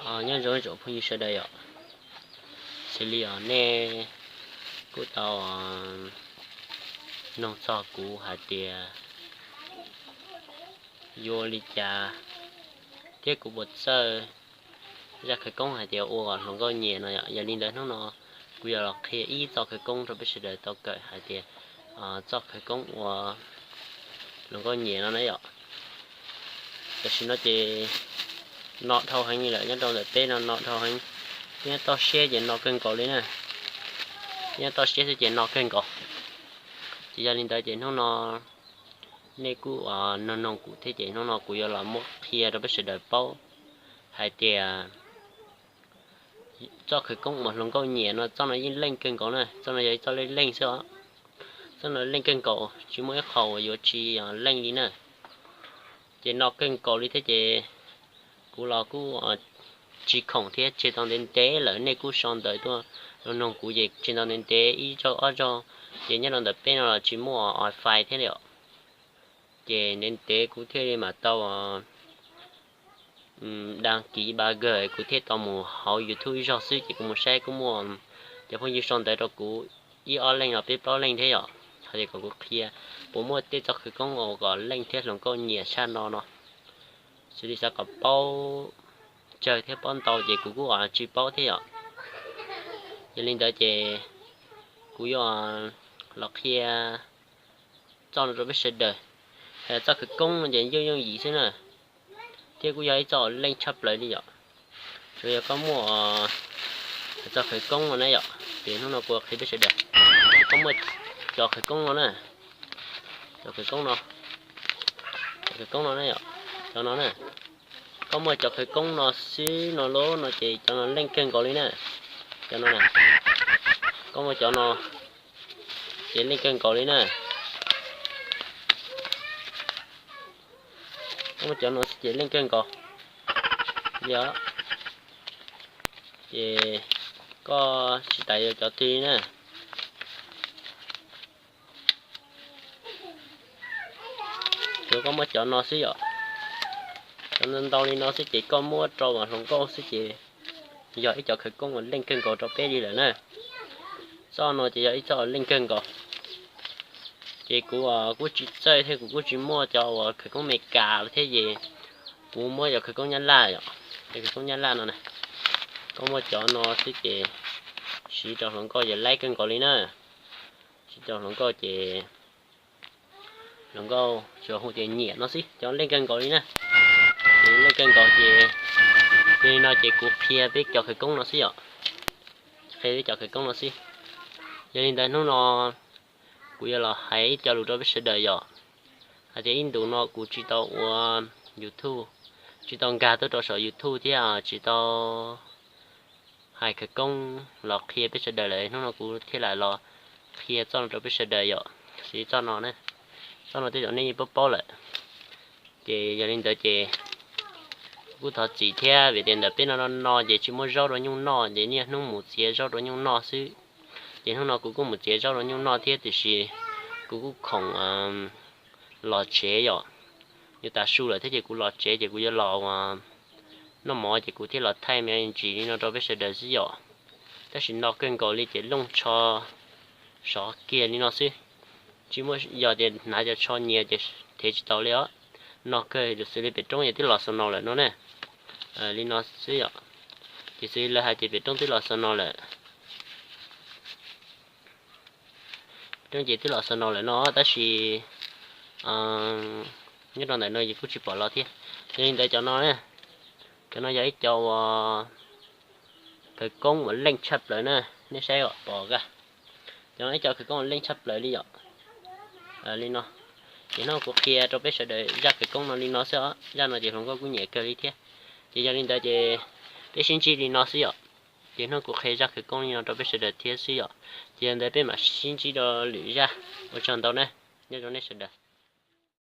Nyob zoo ib tsoom phooj ywg sawv daws yom, xws li os nej kuj tau noog txog kuv hais tias yuav ua li cas thiab kuv puas txawj zaj khawv koob hais tias ua hluas nkauj nyiam no yom. Yog li ntawd hnub no kuv yuav los qhia ib txoj khawv koob rau peb sawv daws tau kawm hais tias txoj khawv koob ua hluas nkauj nyiam no na yom. Tam sim no ces no dhau heev li lawm, nyob rau ntawm peb no no dhau heev. Nyob toj siab ces no kawg nkaus li na, nyob toj siab xwb ces no kawg nkaus. Ces yog li ntawd ces hnub no nej kuj noog noog kuv thiab ces hnub no kuv yuav los muab qhia rau peb sawv daws paub hais tias txoj khawv koob uas hluas nkauj nyiam no txoj no yeej leej kawg nkaus na, txoj no yog ib txoj leej leej xwb os. Txoj no leej kawg nkaus tsis muaj ib qho uas yuav tsis leej li na. Ces no kawg nkaus li thiab ces kuv los kuj tsis khoom thiab tseg tau ntev ntev lawm, nej kuj sau ntawv tuaj noog kuv ces tseg tau ntev ntev ib zaug ob zaug. Ces nyob rau ntawm peb no los tsis muaj wifi thiab li os. Ces ntev ntev kuv thiaj li mam tau dag kiv ba gawg kuv thiaj tau mus hauv YouTube ib zaug xwb ces kuv mus saib kuj muaj cov phooj ywg sau ntawv rau kuv ib ob leeg los peb plaub leeg thiab yom, hais tias kom kuv qhia puas muaj tej txoj khawv koob uas kom leej thiab hluas nkauj nyiam tshaj no no. Xws li xav kom paub tsawg thiab paub ntau ces kuv kuj tsis paub thiab yom. Yog li ntawd ces kuv yuav los qhia txoj no rau peb sawv daws. Hais txoj khawv koob no ces yooj yooj yim xwb na, thiab kuj yog ib txoj leej tshaj plaws li yom. Tsuas yog koj muaj txoj khawv koob no na yom, ces hnub no kuv qhia peb sawv daws. Koj muaj cov khawv koob no na, cov khawv koob no, cov khawv koob no na yom, cov no na. Koj muaj cov khawv koob no xwb no lauj no ces cov no leej kawg nkaus li na. Cov no na, koj muaj cov no ces leej kawg nkaus li na. Koj muaj cov no xwb ces leej kawg nkaus li os. Ces koj tsis tas yuav cov twg li na. Tsuas koj muaj cov no xwb yom, cov ntau ntau li no xwb ces koj muab rau uas hluas nkauj xwb ces yog ib cov khawv koob uas leej kawg nkaus rau peb li lawm na. Txoj no ces yog ib txoj leej kawg nkaus. Ces kuv kuj tsis txawj thiab kuv kuj tsis muaj cov uas khawv koob Meskas thiab ces kuv muab cov khawv koob Nyab Laj yom, cov khawv koob Nyab Laj no na. Koj muaj cov no xwb ces siv rau hluas nkauj ces laib kawg nkaus li na. Siv rau hluas nkauj ces hluas nkauj tsuas hu tias nyiam no xwb, cov leej kawg nkaus li na. Ces leej kawg nkaus ces li no ces kuv qhia peb cov khawv koob no xwb yom, qhia peb cov khawv koob no xwb. Yog li ntawd hnub no kuv yuav los hais ib co lus rau peb sawv daws yom, hais tias ib ntus no kuv tsis tau ua YouTube, tsis tau nkag tuaj rau saum YouTube thiab tsis tau hais khawv koob los qhia peb sawv daws lawm, hnub no kuv thiaj lam los qhia txoj no rau peb sawv daws yom. Xws li txoj no, txoj no tej zaum nej yeej paub paub lawm. Ces yog li ntawd ces kuv kuj thov txim thiab vim tias ntawm peb no no no ces tsis muaj zaub rau nyuj noj ces niaj hnub mus txiav zaub rau nyuj noj xwb. Ces hnub no kuv kuj mus txiav zaub rau nyuj noj thiab tiam sis kuv kuj khoom los tsev yom. Yuav tav su lawm thiab ces kuv los tsev ces kuv yuav los noj mov ces kuv thiaj los thaij me ntsis li no rau peb sawv daws xwb yom. Tab sis no kawg nkaus li ces looj tsho sov kiag li no xwb. Tsis muaj, yog tias hnav cov tsho nyias ces thev tsis tau li os. No kawg xws li pem roob ces twb los snow lawm no ne. Li no xwb yom. Ces xws li lawv hais ces pem roob twb los snow lawm. Roob ces twb los snow lawm no tab sis nyob rau ntawm no ces kuj tsis pom los thiab. Yog li ntawd cov no, cov no yog ib co uas khawv koob uas leej tshaj plaws na, nej saib pom ka. Cov no ib co khawv koob uas leej tshaj plaws li yom. Li no, ces hnub kuv qhia rau peb sawv daws zaj khawv koob no li no xwb os, zaj no ces hluas nkauj kuj nyiam kawg li thiab. Ces yog li ntawd ces peb sib ntsib li no xwb yom. Ces hnub kuv qhia zaj khawv koob li no rau peb sawv daws thiab xwb yom. Ces yog ntawd peb mam sib ntsib rau lwm zaj. Ua tsaug ntau na, nyob zoo nej sawv daws.